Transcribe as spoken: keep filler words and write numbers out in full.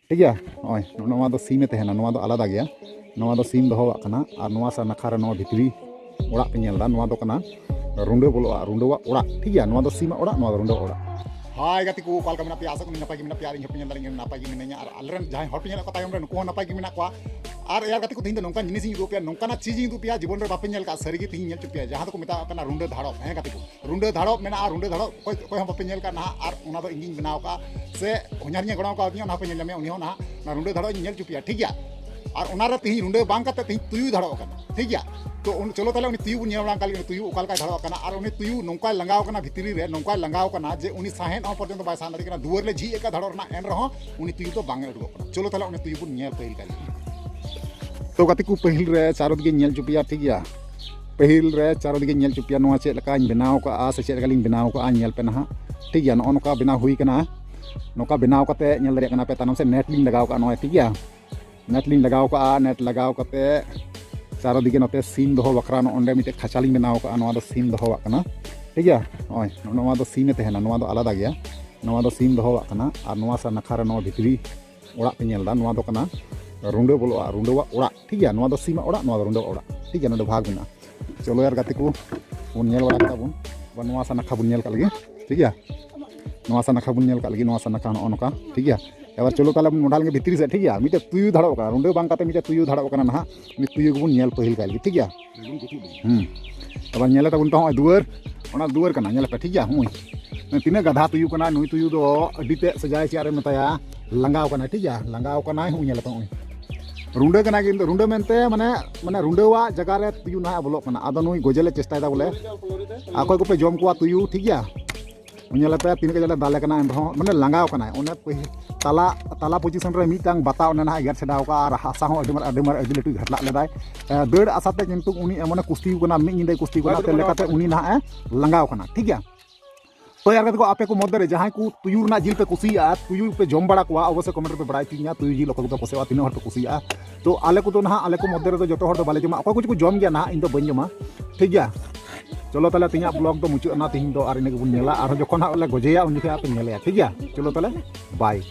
ᱴᱷᱤᱠ ᱜᱮᱭᱟ᱾ ᱱᱚᱜᱼᱚᱭ ᱱᱚᱣᱟ ᱫᱚ ᱥᱤᱢ ᱮ ᱛᱟᱦᱮᱱᱟ, ᱱᱚᱣᱟ ᱫᱚ ᱟᱞᱟᱫᱟ ᱜᱮᱭᱟ᱾ ᱱᱚᱣᱟ ᱫᱚ ᱥᱤᱢ ᱫᱚᱦᱚᱣᱟᱜ ᱠᱟᱱᱟ, ᱟᱨ ᱱᱚᱣᱟ ᱥᱟ ᱱᱟᱠᱷᱟ ᱨᱮ ᱱᱚᱣᱟ ᱵᱷᱤᱛᱨᱤ ᱚᱲᱟᱜ ᱯᱮ ᱧᱮᱞ ᱮᱫᱟ, ᱱᱚᱣᱟ ᱫᱚ ᱠᱟᱱᱟ ᱨᱩᱸᱰᱟᱹ ᱵᱚᱞᱚᱜᱼᱟ, ᱨᱩᱸᱰᱟᱹᱣᱟᱜ ᱚᱲᱟᱜ᱾ ᱴᱷᱤᱠ ᱜᱮᱭᱟ, ᱱᱚᱣᱟ ᱫᱚ ᱥᱤᱢᱟᱜ ᱚᱲᱟᱜ, ᱱᱚᱣᱟ ᱫᱚ ᱨᱩᱸᱰᱟᱹᱣᱟᱜ ᱚᱲᱟᱜ᱾ ᱦᱟᱭ ᱜᱟᱛᱮ ᱠᱚ, ᱚᱠᱟ ᱞᱮᱠᱟ ᱢᱮᱱᱟᱜ ᱯᱮᱭᱟ? ᱟᱥᱟ ᱠᱚᱨᱮ ᱱᱟᱯᱟᱭ ᱜᱮ ᱢᱮᱱᱟᱜ ᱯᱮᱭᱟ, ᱟᱨ ᱤᱧ ᱦᱚᱸᱯᱮ ᱧᱮᱞ ᱫᱟᱲᱮᱭᱟᱜ ᱠᱟᱱᱟ ᱱᱟᱯᱟᱭ ᱜᱮ ᱢᱤᱱᱟᱹᱧᱟ, ᱟᱨ ᱟᱞᱮᱨᱮᱱ ᱡᱟᱦᱟᱸᱭ ᱦᱚᱲ ᱯᱮ ᱧᱮᱞᱮᱫ ᱠᱚ ᱛᱟᱭᱚᱢ ᱨᱮ, ᱱᱩᱠᱩ ᱦᱚᱸ ᱱᱟᱯᱟᱭ ᱜᱮ ᱢᱮᱱᱟᱜ ᱠᱚᱣᱟ᱾ ᱟᱨ ᱮᱭᱟᱨ ᱜᱟᱛᱮ ᱠᱚ, ᱛᱮᱦᱮᱧ ᱫᱚ ᱱᱚᱝᱠᱟᱱ ᱡᱤᱱᱤᱥ ᱤᱧ ᱩᱫᱩᱜ ᱟᱯᱮᱭᱟ, ᱱᱚᱝᱠᱟᱱᱟᱜ ᱪᱤᱡᱽ ᱤᱧ ᱩᱫᱩᱜ ᱟᱯᱮᱭᱟ, ᱡᱤᱵᱚᱱ ᱨᱮ ᱵᱟᱯᱮ ᱧᱮᱞ ᱠᱟᱜᱼᱟ᱾ ᱥᱟᱹᱨᱤ ᱜᱮ ᱛᱮᱦᱮᱧ ᱧᱮᱞ ᱦᱚᱪᱚ ᱯᱮᱭᱟ, ᱡᱟᱦᱟᱸ ᱫᱚᱠᱚ ᱢᱮᱛᱟᱜ ᱠᱟᱱᱟ ᱨᱩᱸᱰᱟᱹ ᱫᱷᱟᱲᱚᱵ᱾ ᱦᱮᱸ ᱜᱟᱛᱮ ᱠᱚ, ᱨᱩᱸᱰᱟᱹ ᱫᱷᱟᱲᱚᱵ ᱢᱮᱱᱟᱜᱼᱟ, ᱨᱩᱸᱰᱟᱹ ᱫᱷᱟᱲᱚᱵ ᱚᱠᱚᱭ, ᱚᱠᱚᱭ ᱦᱚᱸ ᱵᱟᱯᱮ ᱧᱮᱞ ᱠᱟᱜ ᱱᱟᱦᱟᱜ, ᱟᱨ ᱚᱱᱟ ᱫᱚ ᱤᱧ ᱜᱤᱧ ᱵᱮᱱᱟᱣ ᱠᱟᱜᱼᱟ, ᱥᱮ ᱦᱚᱧᱦᱟᱨᱤᱧ ᱮ ᱜᱚᱲᱚ ᱠᱟᱣᱫᱤᱧᱟ, ᱚᱱᱟ ᱦᱚᱸᱯᱮ ᱧᱮᱞ ᱧᱟᱢᱮᱭᱟ, ᱩᱱᱤ ᱦᱚᱸ ᱱᱟᱦᱟᱜ ᱚᱱᱟ ᱨᱩᱸᱰᱟᱹ ᱫᱷᱟᱲᱚᱵ ᱤᱧ ᱧᱮᱞ ᱦᱚᱪᱚ ᱯᱮᱭᱟ, ᱴᱷᱤᱠ ᱜᱮᱭᱟ? ᱟᱨ ᱚᱱᱟ ᱨᱮ ᱛᱮᱦᱮᱧ ᱨᱩᱸᱰᱟᱹ ᱵᱟᱝ ᱠᱟᱛᱮ ᱛᱮᱦᱮᱧ ᱛᱩᱭᱩᱭ ᱫᱷᱟᱲᱚᱵ ᱟᱠᱟᱱᱟ, ᱴᱷᱤᱠ ᱜᱮᱭᱟ? ᱛᱚ ᱩᱱ, ᱪᱚᱞᱚ ᱛᱟᱦᱞᱮ ᱩᱱᱤ ᱛᱩᱭᱩ ᱵᱚᱱ ᱧᱮᱞ ᱵᱟᱲᱟ ᱠᱟᱜ ᱞᱮᱜᱮ, ᱩᱱᱤ ᱛᱩᱭᱩ ᱚᱠᱟ ᱞᱮᱠᱟᱭ ᱫᱷᱟᱲᱚᱵ ᱟᱠᱟᱱᱟ, ᱟᱨ ᱩᱱᱤ ᱛᱩᱭᱩ ᱱᱚᱝᱠᱟᱭ ᱞᱟᱸᱜᱟᱣ ᱟᱠᱟᱱᱟ ᱵᱷᱤᱛᱨᱤ ᱨᱮ, ᱱᱚᱝᱠᱟᱭ ᱞᱟᱸᱜᱟᱣ ᱟᱠᱟᱱᱟ ᱡᱮ ᱩᱱᱤ ᱥᱟᱦᱮᱫ ᱦᱚᱸ ᱯᱚᱨᱡᱚᱱᱛᱚ ᱵᱟᱭ ᱥᱟᱦᱮᱫ ᱫᱟᱲᱮᱭᱟᱜ ᱠᱟᱱᱟ, ᱫᱩᱣᱟᱹᱨ ᱞᱮ ᱡᱷᱤᱡ ᱟᱠᱟᱫ ᱫᱷᱟᱲᱚᱵ ᱨᱮᱱᱟᱜ, ᱮᱱ ᱨᱮᱦᱚᱸ ᱩᱱᱤ ᱛᱩᱭᱩ ᱫᱚ ᱵᱟᱝ ᱮ ᱩᱰᱩᱠᱚᱜ ᱠᱟᱱᱟ᱾ ᱪᱚᱞᱚ ᱛᱟᱦᱞᱮ ᱩᱱᱤ ᱛᱩᱭᱩ ᱵᱚᱱ ᱧᱮᱞ ᱯᱟᱹᱦᱤᱞ ᱠᱟᱭ ᱞᱮᱜᱮ᱾ ᱛᱚ ᱜᱟᱛᱮ ᱠᱚ, ᱯᱟᱹᱦᱤᱞ ᱨᱮ ᱪᱟᱨᱚ ᱫᱤᱠᱮᱧ ᱧᱮᱞ ᱦᱚᱪᱚ ᱯᱮᱭᱟ, ᱴᱷᱤᱠ ᱜᱮᱭᱟ? ᱯᱟᱹᱦᱤᱞ ᱨᱮ ᱪᱟᱨᱚ ᱫᱤᱠᱮᱧ ᱧᱮᱞ ᱦᱚᱪᱚ ᱯᱮᱭᱟ, ᱱᱚᱣᱟ ᱪᱮᱫ ᱞᱮᱠᱟᱧ ᱵᱮᱱᱟᱣ ᱠᱟᱜᱼᱟ ᱥᱮ ᱪᱮᱫ ᱞᱮᱠᱟᱞᱤᱧ ᱵᱮᱱᱟᱣ ᱠᱟᱜᱼᱟ, ᱧᱮᱞ ᱯᱮ ᱱᱟᱦᱟᱜ, ᱴᱷᱤᱠ ᱜᱮᱭᱟ? ᱱᱚᱜᱼᱚ ᱱᱚᱝᱠᱟ ᱵᱮᱱᱟᱣ ᱦᱩᱭ ᱠᱟᱱᱟ᱾ ᱱᱚᱝᱠᱟ ᱵᱮᱱᱟᱣ ᱠᱟᱛᱮ ᱧᱮᱞ ᱫᱟᱲᱮᱭᱟᱜ ᱠᱟᱱᱟ ᱯᱮ, ᱛᱟᱭᱱᱚᱢ ᱥᱮᱫ ᱱᱮᱴ ᱞᱤᱧ ᱞᱟᱜᱟᱣ ᱠᱟᱜᱼᱟ ᱱᱚᱜᱼᱚᱭ, ᱴᱷᱤᱠ ᱜᱮᱭᱟ? ᱱᱮᱴ ᱞᱤᱧ ᱞᱟᱜᱟᱣ ᱠᱟᱜᱼᱟ᱾ ᱱᱮᱴ ᱞᱟᱜᱟᱣ ᱠᱟᱛᱮ ᱪᱟᱨᱚ ᱫᱤᱠᱮ ᱱᱚᱛᱮ ᱥᱤᱢ ᱫᱚᱦᱚ ᱵᱟᱠᱷᱨᱟ ᱱᱚᱜᱼᱚ ᱱᱚᱸᱰᱮ ᱢᱤᱫᱴᱮᱡ ᱠᱷᱟᱸᱪᱟ ᱞᱤᱧ ᱵᱮᱱᱟᱣ ᱠᱟᱜᱼᱟ, ᱱᱚᱣᱟ ᱫᱚ ᱥᱤᱢ ᱫᱚᱦᱚᱣᱟᱜ ᱠᱟᱱᱟ, ᱴᱷᱤᱠ ᱜᱮᱭᱟ? ᱱᱚᱜᱼᱚᱭ ᱱᱚᱣᱟ ᱫᱚ ᱥᱤᱢ ᱮ ᱛᱟᱦᱮᱱᱟ, ᱱᱚᱣᱟ ᱫᱚ ᱟᱞᱟᱫᱟ ᱜᱮᱭᱟ᱾ ᱱᱚᱣᱟ ᱫᱚ ᱥᱤᱢ ᱫᱚᱦᱚᱣᱟᱜ ᱠᱟᱱᱟ, ᱟᱨ ᱱᱚᱣᱟ ᱥᱟ ᱱᱟᱠᱷᱟ ᱨᱮ ᱱᱚᱣᱟ ᱵᱷᱤᱛᱨᱤ ᱚᱲᱟᱜ ᱯᱮ ᱧᱮᱞ ᱮᱫᱟ, ᱱᱚᱣᱟ ᱫᱚ ᱠᱟᱱᱟ ᱨᱩᱸᱰᱟᱹ ᱵᱚᱞᱚᱜᱼᱟ, ᱨᱩᱸᱰᱟᱹᱣᱟᱜ ᱚᱲᱟᱜ, ᱴᱷᱤᱠ ᱜᱮᱭᱟ? ᱱᱚᱣᱟ ᱫᱚ ᱥᱤᱢᱟᱜ ᱚᱲᱟᱜ, ᱱᱚᱣᱟ ᱫᱚ ᱨᱩᱸᱰᱟᱹᱣᱟᱜ ᱚᱲᱟᱜ, ᱴᱷᱤᱠ ᱜᱮᱭᱟ? ᱱᱚᱰᱮ ᱵᱷᱟᱜᱽ ᱢᱮᱱᱟᱜᱼᱟ᱾ ᱪᱚᱞᱚ ᱭᱟᱨ ᱜᱟᱛᱮ ᱠᱚ, ᱵᱚᱱ ᱧᱮᱞ ᱵᱟᱲᱟ ᱠᱮᱫᱟ ᱵᱚᱱ᱾ ᱟᱵᱟᱨ ᱱᱚᱣᱟ ᱥᱟ ᱱᱟᱠᱷᱟ ᱵᱚᱱ ᱧᱮᱞ ᱠᱟᱜ ᱞᱮᱜᱮ, ᱴᱷᱤᱠ ᱜᱮᱭᱟ? ᱱᱚᱣᱟ ᱥᱟ ᱱᱟᱠᱷᱟ ᱵᱚᱱ ᱧᱮᱞ ᱠᱟᱜ ᱞᱮᱜᱮ, ᱱᱚᱣᱟ ᱥᱟ ᱱᱟᱠᱷᱟ ᱱᱚᱜᱼᱚ ᱱᱚᱝᱠᱟ, ᱴᱷᱤᱠ ᱜᱮᱭᱟ? ᱮᱵᱟᱨ ᱪᱚᱞᱚ ᱛᱟᱦᱞᱮ ᱵᱚᱱ ᱢᱚᱰᱟ ᱞᱮᱱᱜᱮ ᱵᱷᱤᱛᱨᱤ ᱥᱮᱫ, ᱴᱷᱤᱠ ᱜᱮᱭᱟ? ᱢᱤᱫᱴᱮᱡ ᱛᱩᱭᱩ ᱫᱷᱟᱲᱚᱵ ᱠᱟᱱᱟ, ᱨᱩᱸᱰᱟᱹ ᱵᱟᱝ ᱠᱟᱛᱮ ᱢᱤᱫᱴᱮᱡ ᱛᱩᱭᱩ ᱫᱷᱟᱲᱚᱵ ᱠᱟᱱᱟ ᱱᱟᱦᱟᱜ, ᱩᱱᱤ ᱛᱩᱭᱩ ᱜᱮᱵᱚᱱ ᱧᱮᱞ ᱯᱟᱹᱦᱤᱞ ᱠᱟᱭ ᱞᱮᱜᱮ, ᱴᱷᱤᱠ ᱜᱮᱭᱟ? ᱦᱩᱸ᱾ ᱮᱵᱟᱨ ᱧᱮᱞᱮ ᱛᱟᱵᱚᱱ ᱯᱮ, ᱦᱚᱸᱜᱼᱚᱭ ᱫᱩᱣᱟᱹᱨ, ᱚᱱᱟ ᱫᱩᱣᱟᱹᱨ ᱠᱟᱱᱟ, ᱧᱮᱞ ᱯᱮ, ᱴᱷᱤᱠ ᱜᱮᱭᱟ? ᱦᱩᱸ᱾ ᱛᱤᱱᱟᱹᱜ ᱜᱟᱫᱷᱟ ᱛᱩᱭᱩ ᱠᱟᱱᱟ ᱱᱩᱭ ᱛᱩᱭᱩ ᱫᱚ, ᱟᱹᱰᱤ ᱛᱮᱫ ᱥᱮᱫᱟᱭ ᱪᱮᱫ ᱨᱮ ᱢᱮᱛᱟᱭᱟ, ᱞᱟᱸᱜᱟᱣ ᱠᱟᱱᱟᱭ, ᱴᱷᱤᱠ ᱜᱮᱭᱟ? ᱞᱟᱸᱜᱟᱣ ᱠᱟᱱᱟᱭ, ᱦᱚᱸᱜᱼᱚᱭ ᱧᱮᱞ ᱯᱮ, ᱦᱚᱸᱜᱼᱚᱭ ᱨᱩᱸᱰᱟᱹ ᱠᱟᱱᱟᱭ, ᱠᱤᱱᱛᱩ ᱨᱩᱸᱰᱟᱹ ᱢᱮᱱᱛᱮ ᱢᱟᱱᱮ, ᱢᱟᱱᱮ ᱨᱩᱸᱰᱟᱹᱣᱟᱜ ᱡᱟᱭᱜᱟ ᱨᱮ ᱛᱩᱭᱩ ᱱᱟᱦᱟᱜ ᱮ ᱵᱚᱞᱚᱜ ᱠᱟᱱᱟ᱾ ᱟᱫᱚ ᱱᱩᱭ ᱜᱚᱡᱮ ᱞᱮ ᱪᱮᱥᱴᱟᱭᱮᱫᱟ ᱵᱚᱞᱮ, ᱚᱠᱚᱭ ᱠᱚᱯᱮ ᱡᱚᱢ ᱠᱚᱣᱟ ᱛᱩᱭᱩ, ᱴᱷᱤᱠ ᱜᱮᱭᱟ? ᱧᱮᱞ ᱯᱮ ᱛᱤᱱᱟᱹᱜ ᱠᱟᱡᱟᱠ ᱞᱮ ᱫᱟᱞᱮ ᱠᱟᱱᱟ, ᱮᱱ ᱨᱮᱦᱚᱸ ᱢᱟᱱᱮ ᱞᱟᱸᱜᱟᱣ ᱠᱟᱱᱟᱭ᱾ ᱚᱱᱮ ᱯᱟᱹᱦᱤ-, ᱛᱟᱞᱟ, ᱛᱟᱞᱟ ᱯᱚᱡᱤᱥᱚᱱ ᱨᱮ ᱢᱤᱫᱴᱟᱝ ᱵᱟᱛᱟ ᱚᱱᱮ ᱱᱟᱦᱟᱜ ᱮ ᱜᱮᱨ ᱪᱷᱟᱰᱟᱣ ᱠᱟᱜᱼᱟ, ᱟᱨ ᱦᱟᱥᱟ ᱦᱚᱸ ᱟᱹᱰᱤ ᱢᱟᱨᱟᱝ, ᱟᱹᱰᱤ ᱢᱟᱨᱟᱝ, ᱟᱹᱰᱤ ᱞᱟᱹᱴᱩᱭ ᱜᱷᱟᱴᱞᱟᱜ ᱞᱮᱫᱟᱭ᱾ ᱮ, ᱫᱟᱹᱲ ᱟᱥᱟᱛᱮ ᱠᱤᱱᱛᱩ ᱩᱱᱤ ᱮᱢᱚᱱᱮ ᱠᱩᱥᱛᱤ ᱠᱟᱱᱟ, ᱢᱤᱫ ᱧᱤᱫᱟᱹᱭ ᱠᱩᱥᱛᱤ ᱠᱟᱱᱟ, ᱛᱮ ᱞᱮᱠᱟᱛᱮ ᱩᱱᱤ ᱱᱟᱦᱟᱜ ᱮ ᱞᱟᱸᱜᱟᱣ ᱠᱟᱱᱟ, ᱴᱷᱤᱠ ᱜᱮᱭᱟ? ᱛᱚ ᱭᱟᱨ ᱜᱟᱛᱮ ᱠᱚ, ᱟᱯᱮ ᱠᱚ ᱢᱚᱫᱽᱫᱷᱮ ᱨᱮ ᱡᱟᱦᱟᱸᱭ ᱠᱚ ᱛᱩᱭᱩ ᱨᱮᱱᱟᱜ ᱡᱤᱞ ᱯᱮ ᱠᱩᱥᱤᱭᱟᱜᱼᱟ, ᱛᱩᱭᱩ ᱯᱮ ᱡᱚᱢ ᱵᱟᱲᱟ ᱠᱚᱣᱟ, ᱚᱵᱚᱥᱥᱳᱭ ᱠᱚᱢᱮᱱᱴ ᱨᱮᱯᱮ ᱵᱟᱲᱟᱭ ᱦᱚᱪᱚᱧᱟ, ᱛᱩᱭᱩ ᱡᱤᱞ ᱚᱠᱚᱭ ᱠᱚᱫᱚ ᱠᱩᱥᱤᱭᱟᱜᱼᱟ, ᱛᱤᱱᱟᱹᱜ ᱦᱚᱲ ᱯᱮ ᱠᱩᱥᱤᱭᱟᱜᱼᱟ᱾ ᱛᱚ ᱟᱞᱮ ᱠᱚᱫᱚ ᱱᱟᱦᱟᱜ, ᱟᱞᱮ ᱠᱚ ᱢᱚᱫᱽᱫᱷᱮ ᱨᱮᱫᱚ ᱡᱚᱛᱚ ᱦᱚᱲ ᱫᱚ ᱵᱟᱞᱮ ᱡᱚᱢᱟ, ᱚᱠᱚᱭ ᱠᱚᱪᱚ ᱠᱚ ᱡᱚᱢ ᱜᱮᱭᱟ ᱱᱟᱦᱟᱜ, ᱤᱧ ᱫᱚ ᱵᱟᱹᱧ ᱡᱚᱢᱟ, ᱴᱷᱤᱠ ᱜᱮᱭᱟ? ᱪᱚᱞᱚ ᱛᱟᱦᱞᱮ ᱛᱮᱦᱮᱧᱟᱜ ᱵᱞᱚᱜ ᱫᱚ ᱢᱩᱪᱟᱹᱫ ᱮᱱᱟ, ᱛᱮᱦᱮᱧ ᱫᱚ ᱟᱨ ᱤᱱᱟᱹ ᱜᱮᱵᱚᱱ ᱧᱮᱞᱟ, ᱟᱨᱦᱚᱸ ᱡᱚᱠᱷᱚᱱ ᱦᱟᱸᱜ ᱞᱮ ᱜᱚᱡᱮᱭᱟ ᱩᱱ ᱡᱚᱠᱷᱚᱱ ᱦᱟᱸᱜ ᱯᱮ ᱧᱮᱞᱮᱭᱟ, ᱴᱷᱤᱠ ᱜᱮᱭᱟ? ᱪᱚᱞᱚ ᱛᱟᱦᱞᱮ, ᱵᱟᱭ᱾